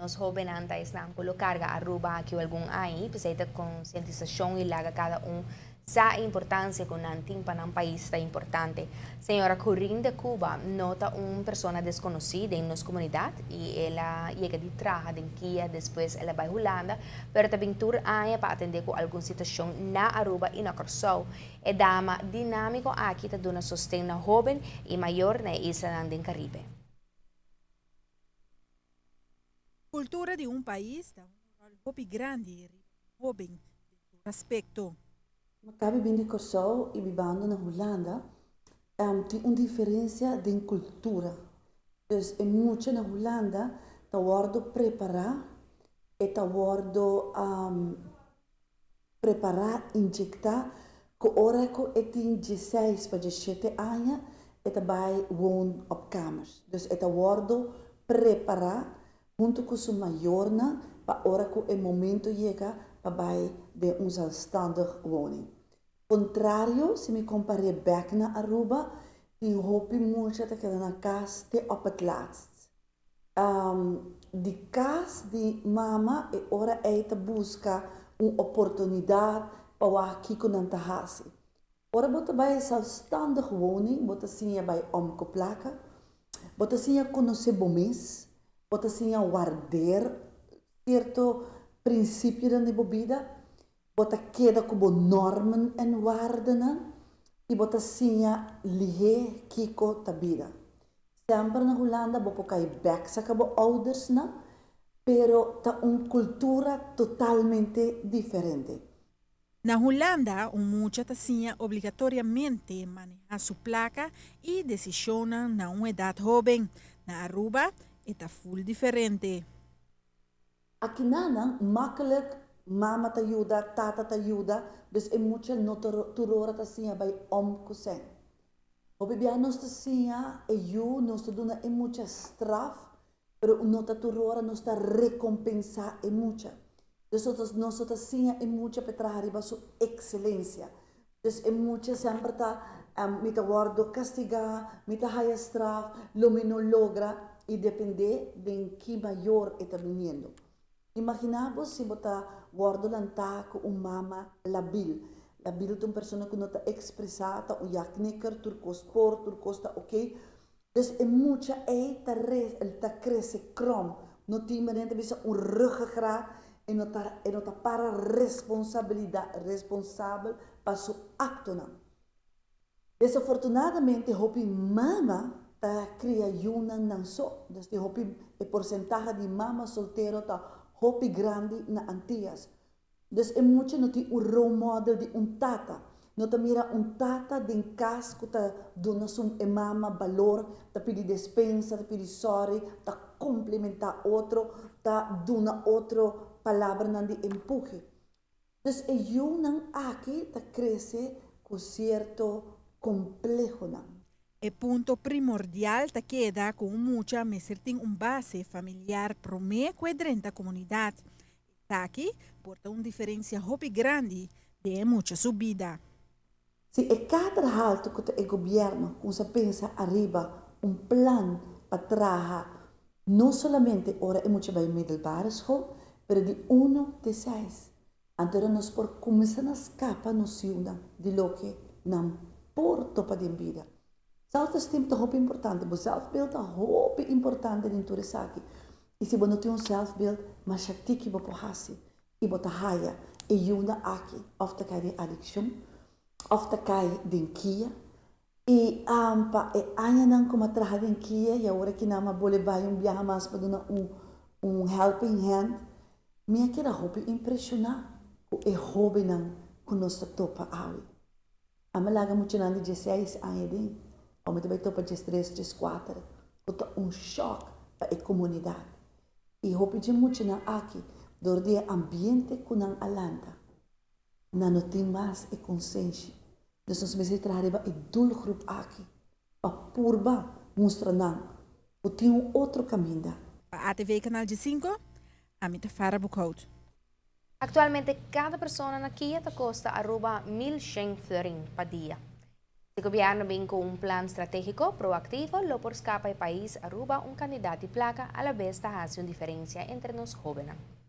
Nos hobennan ta esnan cu lo carga Aruba aki algun aña y pesey ta concientisacion y laga cada un sa e importancia cu nan tin pa nan pais ta importante. Señora Corine de Cuba no ta un persona desconoci den nos comunidad y el a yega di traha den kia, despues el a bay Hulanda, pero ta bin tur aña pa atende cu algun situacion na Aruba y na Corsou. E dama dinamico aki ta duna sosten na hoben y mayor na e islanan den Caribe. Cultura di un pais ta un rol hopi grandi riba un hoben den tur aspecto. Mi a bin di Kòrsou i bibando na Hulanda, tin un diferensia den kultura. Dus e mucha na Hulanda ta wòrdu prepará, e ta wòrdu prepará, injektá, ku ora ku e tin dieseis pa diesshete aña e ta bai woon op kamers. Dus e ta wòrdu prepará huntu ku su mayornan pa ora ku e momento yega pa bai den un zelfstandig woning. Kontrario, si mi kompar'é bèk na Aruba, tin hopi mucha ta keda na kas te op het laatst. Di kas di mama e ora ei ta buska un oportunidat pa wak kiko nan ta hasi. Ora bo ta bai zelfstandig woning, bo ta siña bai om ku plaka, bo ta siña konosé bo mes, bo ta siña warder sierto prinsipionan di bo bida, bo ta keda ku bo normen en waardenan i bo ta siña lihé kiko ta bida. Semper na Hulanda bo por kai bèk saka bo oudersnan, pero ta un kultura totalmente diferente. Na Hulanda un mucha ta siña obligatoriamente maneha su placa y decisionnan na un edad hoben. Na Aruba e ta full diferente. Akinanan makkelijk mama ta yuda, tata ta yuda, dus e mucha no ta tur ora ta siña bai om ku sèn. Hopi bia nos ta siña e yu, nos ta duna e mucha straf, pero no ta tur ora nos ta rekompensá e mucha. Dus nos no ta siña e mucha pa e traha riba su ekselensia. Dus e mucha semper ta, mi ta wòrdu kastigá, mi ta haya straf, lo mi no logra, i dependé den ki mayor e ta biniendo. Imaginá bo si bo ta wòrdu lantá ku un mama labil. Labil ta un persona ku no ta ekspresá, ta un ja-knikker, tur kos por, tur kos ta oké. Dus e mucha ei ta ta krese krom, no tin manera ta bisa un ruggengraat, e no ta e no ta para responsabilidat responsabel pa su aktonan. Desafortunadamente hopi mama ta kria yunan nan so, dus tin hopi e porsentahe di mama soltero ta hopi grandi na Antias. Dus e mucha no tin un role model di un tata. No ta mira un tata den cas cu ta duna su e mama balor, ta pidi despensa, ta pidi sorry, ta complimenta otro, ta duna otro palabranan di empuhe. Dus e yiunan aki ta crece cu cierto complehonan. E punto primordial ta keda cu un mucha mester tin un base familiar prome cu e drenta comunidad. Esaki por ta un diferencia hopi grandi den e mucha su bida. Si e kader haltu ku ta e gobièrnu kumsa pensa ariba un plan pa traha no solamente ora e mucha bai middelbare school, pero di uno te seis. Anto ora nos por kumsa na skapa nos yunan di loke nan por topa den bida. Zelfesteem ta hopi importante, bo zelfbeeld ta hopi importante den tur esaki. I si bo no tin un zelfbeeld, masha tiki bo por hasi i bo ta haya e yunan aki òf ta kai den adikshon òf ta kai den kia. I pa e añanan ku mi a traha den kia i awor aki nan mi a bole bai un biaha mas pa duna un un helping hand, mi a keda hopi impreshoná ku e hóbennan ku nos ta topa awe. Ami a laga muchanan di dieseis aña den, awor mi ta bai topa diestres, dieskuater, ku ta un shòk pa e komunidat. I hopi dje muchanan aki, dor di e ambiente ku nan a lanta, nan no tin mas e konsenshi. Dus nos mester traha riba e doelgroep aki pa purba mustra nan ku tin un otro kaminda. Pa ATV Canal Diesinco, ami ta Farah Boekhout. Actualmente cada persona na Kia ta costa Aruba 1100 florin pa dia. E gobierno bin cu un plan strategico proactivo, lo por scapa e pais Aruba un cantidad di placa, a la vez ta haci un diferencia entre nos hobennan.